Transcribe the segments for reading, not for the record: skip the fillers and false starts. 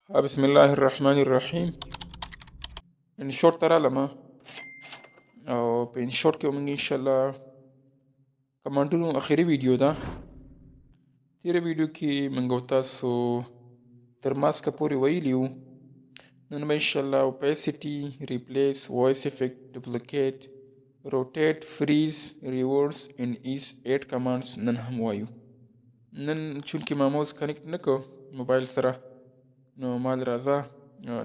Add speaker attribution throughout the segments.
Speaker 1: بسم الله الرحمن الرحیم. InShot ته رالم او په InShot کې موږ ان شاء الله کمانډونو اخري ویډیو ده. تیره ویډیو کې موږ تاسو تر ماسکه پورې ویلي وو. نن به ان شاء الله opacity، replace، voice effect، duplicate، rotate، freeze، reverse and ease، 8 commands نن هم وایو. نن چونکې ما mouse connect نه کو موبایل سره، نو مال راځه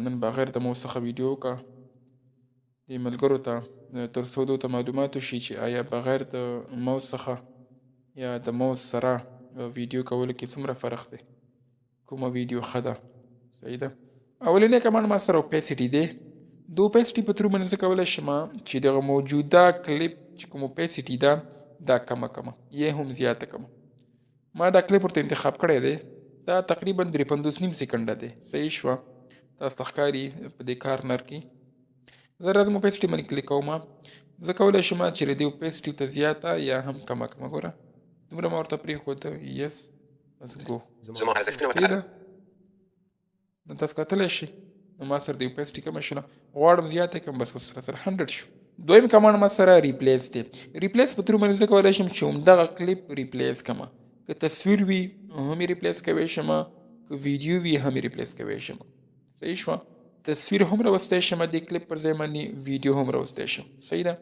Speaker 1: نن بغیر د موس څخه ویډیو وکړه دې ملګرو ته، تر څو دوی ته معلومات وشي چې آیا بغیر د موس څخه یا د موس سره ویډیو کولو کې څومره فرق دی، کومه ویډیو ښه ده. صحیح ده. اولنی command ما سره opacity دی. د opacity په through باندې زه کولی شم چې دغه موجوده کلیپ چې کوم opacity ده دا کمه کمه یې هم زیاته کمه. ما دا کلیپ ورته انتخاب کړی دی، دا تقریبا 53.5 سیکنډه دی. صحیح شوه، تاسو ته ښکاري په دې corner کې. زه راځم opacity باندې کلیک کوم. زه کولی شم چې د دې opacity ته زیاته یا هم کمه کمه. ګوره دومره ما ورته پرېښوده. yes، بس ګو.
Speaker 2: زما ارزښتونه.
Speaker 1: صحیح ده. نو تاسو کتلی شئ، نو ما سره د opacity کمه شوله. غواړم زیاته کړم، بس اوس سره 100 شو. دویم command ما سره replace دی. replace په through باندې زه کولی شم چې همدغه کلیپ replace کړم. که تصویر وي هم یې replace کوی شم، که ویډیو وي هم یې replace کوی شم. صحیح شوه. تصویر هم راوستی شم د کلیپ پر ځای باندې، ویډیو هم راوستی شم. صحیح ده.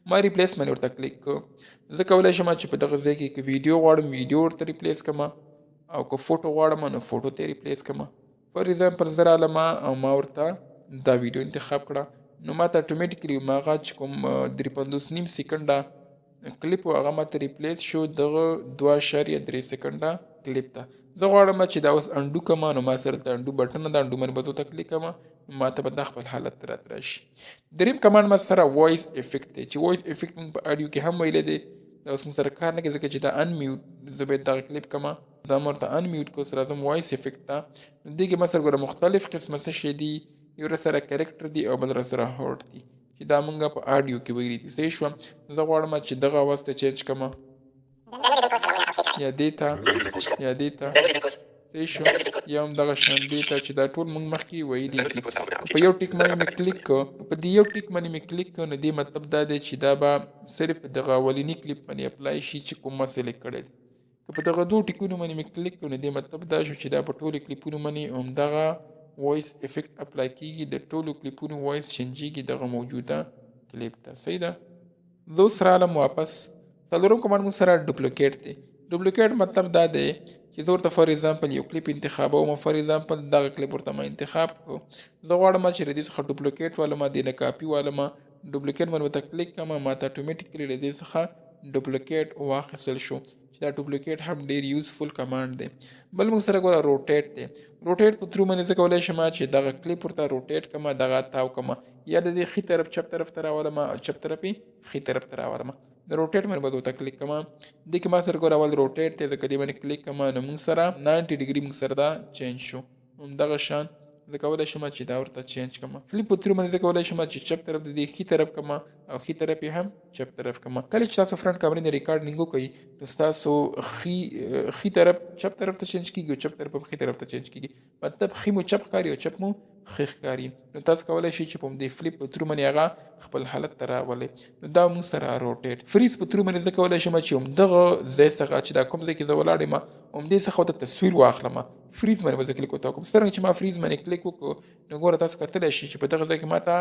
Speaker 1: ما replace باندې ورته کلیک کړ. زه کولی شم چې په دغه ځای کې که ویډیو غواړم ویډیو ورته replace کړم، او که فوټو غواړم نو فوټو ته replace کړم. for example زه رالم او ما ورته دا ویډیو انتخاب کړه، نو ما ته automatically هغه چې کوم 53.5 سیکنډه کلیپ و هغه ما ته replace شو دغه 2.3 سیکنډه کلیپ ته. زه غواړم چې دا اوس undo کړم، نو ما سره دلته undo button ده، undo باندې به زه ورته کلیک کړم، ما ته به دا خپل حالت راته راشي. دریم command ما سره voice effect دی، چې voice effect موږ په اډیو کې هم ویلی دی. دا اوس موږ سره کار نه کوي ځکه چې دا unmute. زه باید دغه کلیپ کړم، دا مې ورته unmute کړو. سره راځم voice effect ته. دې کې ما سره ګوره مختلف قسمه څه شی دي، یو سره character دی او بل سره heart دی، چې دا مونږ په اډیو کې ویلي دي. صحیح شوه. زه غواړم چې دغه اواز ته change کړم، یا دې ته یا دې ته. صحیح شو. یا هم دغه شان دې ته، چې دا ټول مونږ مخکې ویلي دي. په یو ټیک باندې مې کلیک کړ، په دې یو ټیک باندې مې کلیک کړ، نو دې مطلب دا دی چې دا به صرف په دغه اولني کلیپ باندې apply شي چې کوم ما select کړی دی. که په دغه دوو ټیکونو باندې مې کلیک کړ، نو دې مطلب دا شو چې دا په ټولو کلیپونو باندې همدغه voice effect apply کیږي، د ټولو کلیپونو voice چینجیږي دغه موجوده کلیپ ته. صحیح ده. زه اوس رالم واپس. څلورم command موږ سره duplicate دی. duplicate مطلب دا دی چې زه ورته for example یو کلیپ انتخابوم. for example دغه کلیپ ورته ما انتخاب کړو. زه غواړم چې له دې څخه duplicate والم، دې نه کاپي والم. duplicate باندې ورته کلیک کړم، ما ته automatically له دې څخه duplicate واخیستل شو، چې دا duplicate هم ډیر useful command دی. بل موږ سره ګوره rotate دی. rotate په through باندې زه کولی شم چې دغه کلیپ ورته rotate کړم، دغه تاو کړم، یا د دې ښي طرف چپ طرف ته راولم او چپ طرف یې ښي طرف ته راولم. د rotate باندې به ورته کلیک کړم. دې کې ما سره ګوره اول rotate دی، ځکه دې باندې کلیک کړم نو موږ سره 90 degree موږ سره دا change شو. همدغه شان زه کولی شم چې دا ورته change کړم. flip په through باندې زه کولی شم چې چپ طرف د دې ښي طرف کړم او ښي طرف یې هم چپ طرف کړم. کله چې تاسو front کامرې نه recording وکړئ نو ستاسو ښي طرف چپ طرف ته change کیږي او چپ طرف هم ښي طرف ته change کیږي. مطلب ښي مو چپ ښکاري او چپ مو ښي ښکاري. نو تاسو کولی شئ چې په همدې flip په through باندې هغه خپل حالت ته راولئ. نو دا موږ سره rotate. freeze په through باندې زه کولی شم چې همدغه ځای څخه چې دا کوم ځای کې زه ولاړ یم همدې څخه ورته تصویر واخلم. فریز باندې به زه کلیک ورته وکړم. څرنګه چې ما فریز باندې کلیک وکړو نو ګوره تاسو کتلی شئ چې په دغه ځای کې ما ته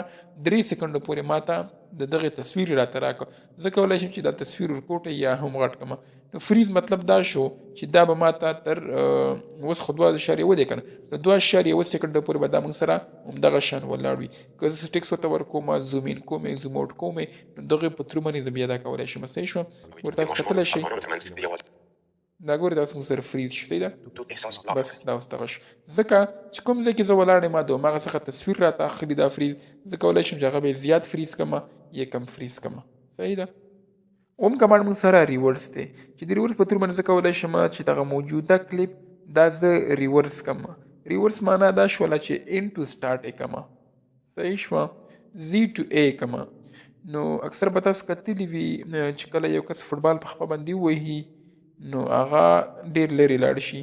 Speaker 1: 3 سیکنډو پورې ما ته د دغې تصویر راته راکړ. زه کولی شم چې دا تصویر ورکوټی یا هم غټ کړم. نو فریز مطلب دا شو چې دا به ما ته تر اوس خو 2.1 دی که نه، نو 2.1 سیکنډو پورې به دا موږ سره همدغه شان ولاړ وي. که زه ټیکس ورته ورکوم، zoom in کوم، zoom out کوم، نو دغې په through باندې زه بیا دا کولی شم. صحیح شوه. ګوره تاسو کتلی شئ، دا ګورې دا اوس موږ سره فریز شو. صحیح ده. بس دا اوس دغه شو، ځکه چې کوم ځای کې زه ولاړ یم د هماغه څخه تصویر راته اخلي دا فریز. زه کولی شم چې هغه به زیات فریز کړم یا کم فریز کړم. صحیح ده. اوم command موږ سره reverse دی، چې د reverse په through باندې زه کولی شم چې دغه موجوده کلیپ دا زه reverse کړم. reverse معنا دا شوله چې end to start یې کړم. صحیح شوه. Z to A کړم. نو اکثر به تاسو کتلي وي چې کله یو کس فوټبال په خپه باندې ووهي نو هغه ډېر لرې لاړ شي،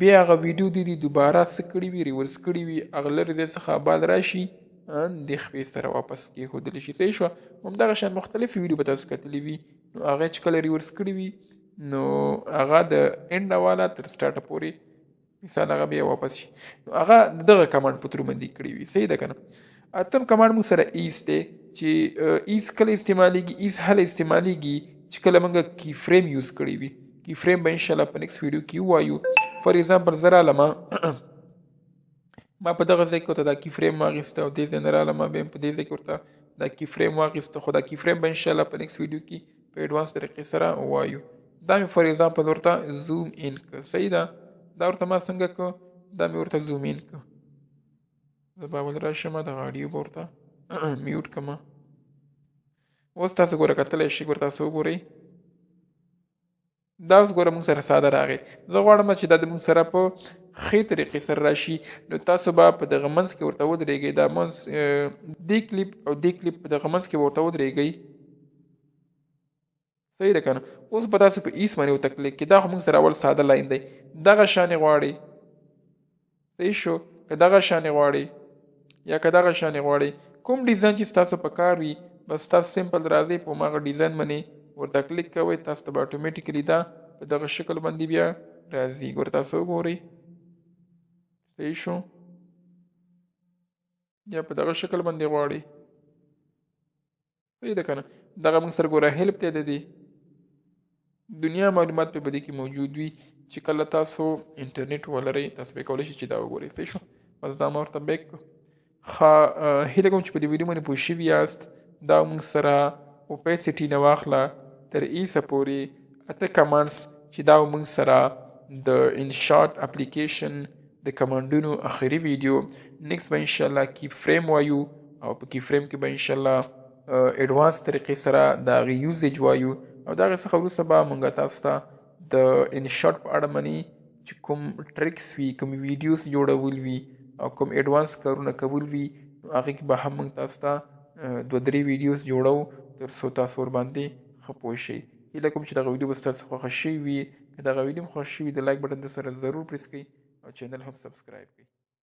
Speaker 1: بیا هغه ویډیو دې دې دوباره څه کړي وي، ریورس کړي وي، هغه لرې ځای څخه بعد راشي د خپې سره واپس کېښودل شي. صحیح شوه؟ همدغه شان مختلفې ویډیو به تاسو کتلې وي، نو هغه چې کله ریورس کړي وي نو هغه د end نه والا تر سټارټه پورې مثال هغه بیا واپس شي، نو هغه دغه command په through باندې کړی وي. صحیح ده که نه؟ اتم command موږ سره ease دی چې ease کله استعمالیږي؟ ease هله استعمالیږي چې کله موږ key frame use کړی وي. key frame به انشاءالله په next ویډیو کې ووایو. for example زه رالم، ما په دغه ځای کې ورته دا key frame واخیسته او دې ځای نه رالم، بیا په دې ځای کې ورته دا key frame واخیسته، خو دا key frame به انشاءالله په next ویډیو کې په advance طریقې سره ووایو. دا مې for example ورته zoom in که، صحیح ده؟ دا ورته ما څنګه که، دا مې ورته zoom in که. زه به اول راشم دغه audio به ورته mute کړم. اوس تاسو ګوره کتلی شئ، ګوره تاسو وګورئ، دا اوس ګوره موږ سره ساده راغی. زه غواړم چې دا د موږ سره په ښې طریقې سره راشي، نو تاسو به په دغه منځ کې ورته ودرېږئ، دا منځ دې کلیپ او دې کلیپ په دغه منځ کې ورته ودرېږئ. صحیح ده که نه؟ اوس به تاسو په ease باندې ورته کلیک کړئ. دا خو موږ سره اول ساده line دی، دغه شان یې غواړئ، صحیح شو؟ که دغه شان یې غواړئ یا که دغه شان یې غواړئ، کوم ډیزاین چې ستاسو په کار وي بس تاسو simple راځئ په هماغه ډیزاین باندې ورته کلیک کوئ، تاسو ته به automatically دا په دغه شکل باندې بیا راځي. ګوره تاسو وګورئ، صحیح شو؟ یا په دغه شکل باندې غواړئ، صحیح ده که نه؟ دغه موږ سره ګوره help دی، د دې دنیا معلومات په دې کې موجود وي چې کله تاسو انټرنیټ ولرئ تاسو به کولی شئ چې دا وګورئ. صحیح شو؟ بس دا ما ورته back کړو. ښه، هیله کوم چې په دې ویډیو باندې پوه شوي یاست. دا موږ سره opacity نه واخله تر ease پورې اته commands چې دا موږ سره د InShot اپلیکیشن د command ونو اخري ویډیو. next به انشاءالله key frame وایو او په key frame کې به انشاءالله advance طریقې سره د هغې usage وایو، او د هغې څخه وروسته به موږ تاسو ته د InShot په اړه باندې چې کوم tricks وي، کوم videos جوړول وي او کوم advance کارونه کول وي، نو هغې کې به هم موږ تاسو ته دوه درې videos جوړو تر څو تاسو ورباندې ښه پوه شئ. هیله کوم چې دغه ویډیو به ستاسو خوښه شوي وي. که دغه ویډیو مو خوښه شوي د like button در سره ضرور press کړئ او channel هم subscribe کړئ.